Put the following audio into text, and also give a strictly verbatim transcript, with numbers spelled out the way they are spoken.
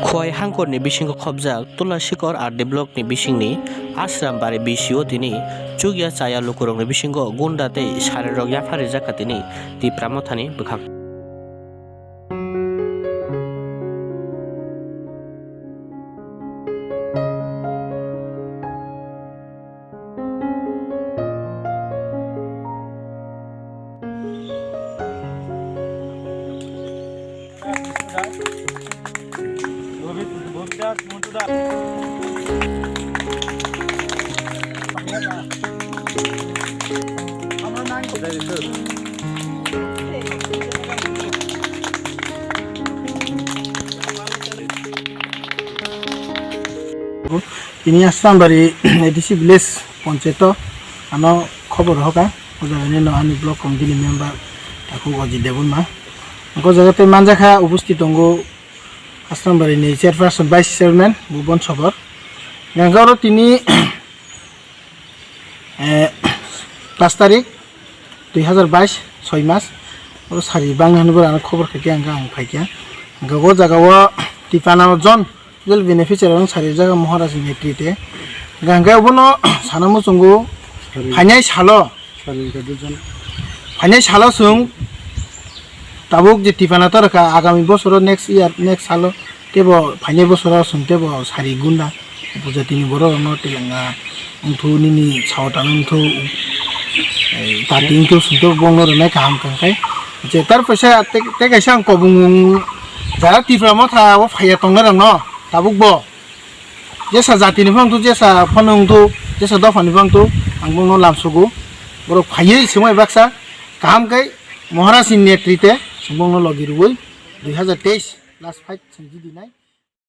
Khowai hangkorni bisingo khopjak Tulasikor R D blockni bisingni Ashram Bari B C O tini chukya chaya lukurokni bisingo gunda tei sarirok yapha rijak kha tini Tipra Mothani bwkhak. Tini Asrambari A D C village panchayat o ano khobor hoka, o jaga ni no ani block committee ni member takhuk Ajit Debbarma. Ang o jaga tei manjakha, upusthit tongo Asrambari ni chairperson, vice chairman Bhuban Sobor. Ang oro tini, eh, pash tarik, dui hazar bais, soi mas. Oro sari bang hwnwi bo ano khobor khaikha, ang, ang phaikha. Ang o jaga o tipana jon Jel beneficiary rok sari jaga Maharaj ni netrite. Hingke obono sana muchungo phainai salo. Phainai salo chwng tabuk je tipana torkha agami bosoro next year, next salo tebo phainai bosoro chwng tebo sari gunda. Upojati ni borok rokno telanga wngthu nini sao tano wngthu. Tati wngthu chwng tebo bongno rwnai kaham kangkhe. Je tar phaisa te, te kaisa ang kobong jara Tipra Motha o phaiya tongnai rokno. Tabuk bo jesa jatini phano wngthu, jesa phano wngthu, jesa dophani phano wngthu, ang bongno lamsogo. Borok phaiwi swmai baksa kaham khe Maharaj ni netrite chwng bongno logi rwui dui hazar teis last fight chwng jidinai.